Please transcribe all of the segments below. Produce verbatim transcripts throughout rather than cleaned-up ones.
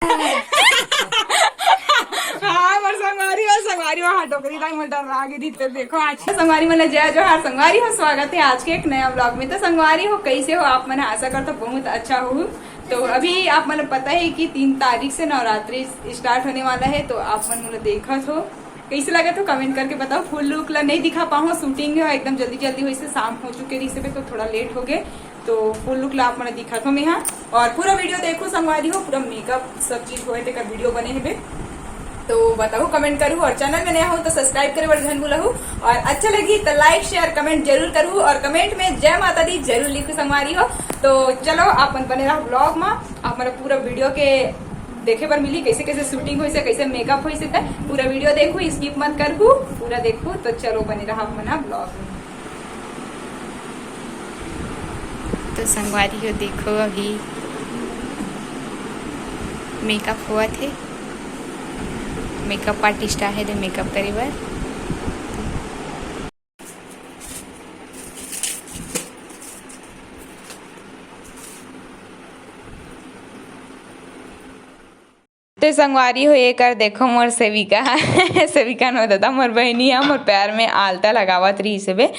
हाँ, मोर संगवारी हो, संगवारी हो, हाँ, डोकरी दाई मोर डरा गे रहिस, देखो आज। संगवारी मन ला जय जोहार, संगवारी हो, स्वागत है आज के एक नया vlog में। तो संगवारी हो, कैसे हो आप मन? आशा करता बहुत अच्छा हो। तो अभी आप मन ला पता है कि तीन तारीख से नवरात्रि start होने वाला है, तो आप मन मोला देखत हो, कैसे लगत हो comment करके बताओ। Full look ला नहीं दिखा पाऊँ, shooting है एकदम जल्दी जल्दी होइसे, शाम हो चुके रहिस हे, तो थोड़ा late हो गए। तो full look ला आप मन दिखात हो मेहा, और पूरा video देखो संगवारी हो, पूरा makeup सब चीज होए तेकर video बने हेबे। तो बताओ, comment करू, और channel में नया हो तो subscribe करे बर झन भूलहू, और अच्छा लगी तो like share comment जरूर करू, और comment में जय माता दी जरूर लिखू संगवारी हो। तो चलो आप मन बने रहो vlog में, आप मन पूरा video के देखे बर मिली, कैसे कैसे shooting होइसे, कैसे makeup होइसे, त पूरा video देखू, skip मत करहू, पूरा देखू। तो चलो बने रहा आप मन vlog में। तो संगवारी हो, देखो अभी makeup होवत हे, makeup artist आहे दे makeup करे बर। ते संगवारी हो, ये कर देखो मोर सेविका। सेविका नो दादा, मोर बहिनी है, मोर पैर में आलता लगावत रहिस हेबे।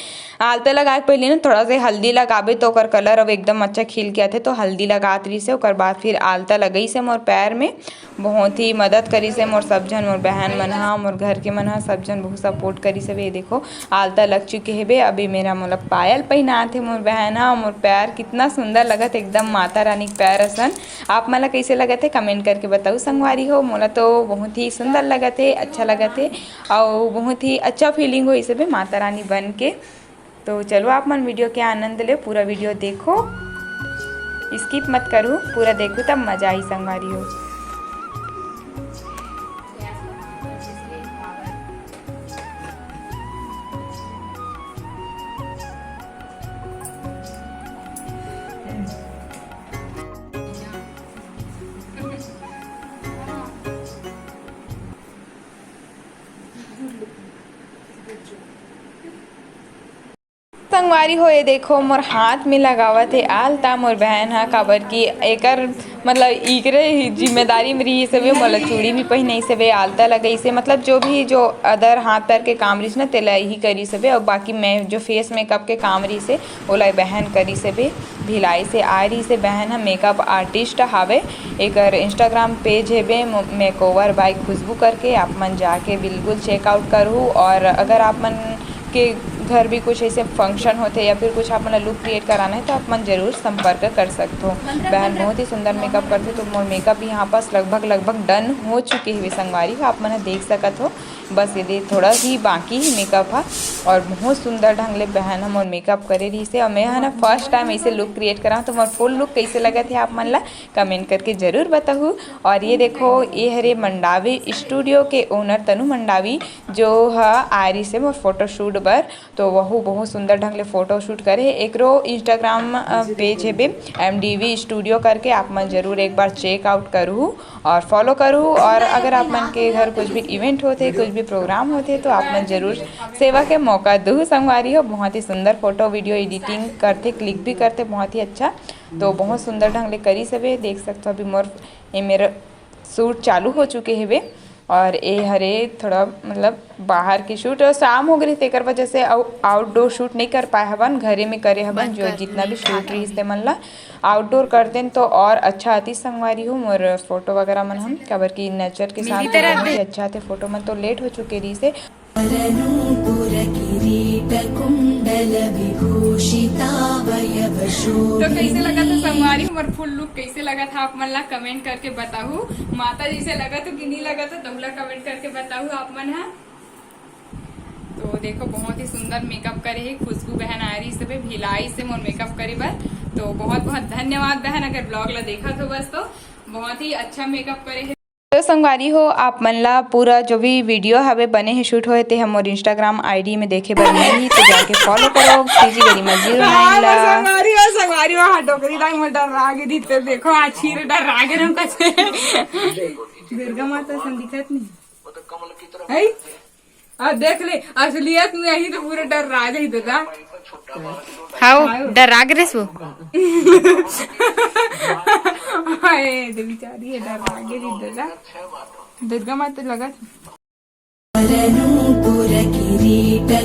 आलता लगाए के पहले ना थोड़ा से हल्दी लगाबे तो ओकर colour अब एकदम अच्छा खिल के आथे, तो हल्दी लगात रहिस हे, ओकर बाद फिर आलता लगइस हे मोर पैर में। बहुत ही मदद करिस हे मोर सब झन, मोर बहन मन हा, मोर घर के मन हा, सब झन बहुत support करिस हेबे। ये देखो, आलता लग चुके हेबे। अभी मेरा मोला पायल पहिनात हे मोर बहन हा, मोर पैर कितना सुंदर लगत हे, एकदम माता रानी के पैर असन। आप मन ला कैसे लगत हे, comment करके बताऊ संगवारी हो। मोला तो बहुत ही सुंदर लगत हे, अच्छा लगत हे, अउ बहुत ही अच्छा feeling होइस हेबे माता रानी बन के। तो चलो आप मन video के आनंद ले, पूरा video देखो, skip मत करू, पूरा देखू तब मजा आई संगवारी हो। संगवारी हो, ये देखो मोर हाथ में लगावत हे आलता मोर बहन हा, काबर कि एकर मतलब इकरे ही जिम्मेदारी में रहिस हेबे, मोला चूड़ी भी पहिनाइस हेबे, आलता लगाइस हे, मतलब जो भी जो other हाथ पैर के काम रहिस ना तेला यही करिस हेबे, और बाकी मैं जो face makeup के काम रहिस हे ओला बहन करिस हेबे। भिलाई से आए रहिस हे बहन ह, makeup artist हावे। एकर Instagram page हेबे makeover by खुशबू करके, आप मन जाके बिल्कुल check out करहू। और अगर आप मन के घर भी कुछ ऐसे function होथे या फिर कुछ आप मन ला look create कराना है तो आप मन जरूर संपर्क कर सकथो। बहन बहुत ही सुंदर makeup करथे, तो मोर makeup यहाँ पास लगभग लगभग done हो चुके हवे संगवारी हो, आप मन ह देख सकत हो। बस ये दे थोड़ा ही बाकी ही makeup हा, और बहुत सुंदर ढंग ले बहन ह मोर makeup करे रहिस हे। और मैं ह ना first time ऐसे look create करा, तो मोर full look कैसे लगत हे आप मन ला comment करके जरूर बताहू। और ये देखो, ये हरे मंडावी studio के owner तनु मंडावी, जो ह आए रहिस हे मोर photoshoot बर, तो वहू बहुत सुंदर ढंग ले photoshoot करे हे। एकरो Instagram page हेबे M D V studio करके, आप मन जरूर एक बार check out करहू। और follow करू। और अगर आप मन के घर कुछ भी event होथे, कुछ भी program होथे, तो आप मन जरूर सेवा के मौका दू संगवारी हो। बहुत ही सुंदर photo video editing करथे, click भी करथे, बहुत ही अच्छा। तो बहुत सुंदर ढंग ले करिस हवे, देख सकथो। अभी मोर, ये मेरा shoot चालू हो चुके हवे। और ये हरे थोड़ा मतलब बाहर के shoot, और शाम हो गई, तेकर वजह से आउ-, outdoor shoot नहीं कर पाए हवन, घरे में करे हवन। जो जितना भी shoot रहिस ते मन ला outdoor कर देन तो और अच्छा आती संगवारी हो मोर photo वगैरह मन हम, काबर कि nature के साथ बहुत ही अच्छा आते photo मन। तो late हो चुके रहिस हे। तो कैसे लगा था संगवारी हो मोर full look, कैसे लगा था आप मन ला comment करके बताहू। माता जैसे लगा था कि नहीं लगा था, तहू ला comment करके बताहू आप मन हा। तो देखो, बहुत ही सुंदर makeup करे हे खुशबू बहन, आए रहिस हवे भिलाई से मोर makeup करे बर। तो बहुत बहुत धन्यवाद बहन, अगर vlog ला देखत हो बस तो। बहुत ही अच्छा makeup करे हे। तो संगवारी हो, आप मन ला पूरा जो भी video हवे बने हे, shoot होए, ते ह मोर Instagram I D में देखे बर मिलही, तो जाके follow करो सीजी गरिमा zero nine ला। संगवारी हो, संगवारी हो, हाँ, डोकरी दाई मोर डरा गे रहिस हे, देखो, आज छीर डरा गे रहिस हे। दुर्गा माता सन दिखत नहीं है। अब देख ले, असलियत में यही तो पूरा डरा जाही दादा। हाओ, डरा गे रहिस वो। हाय, दे बिचारी हे, डर लागे री दादा। दुर्गा माता लगत।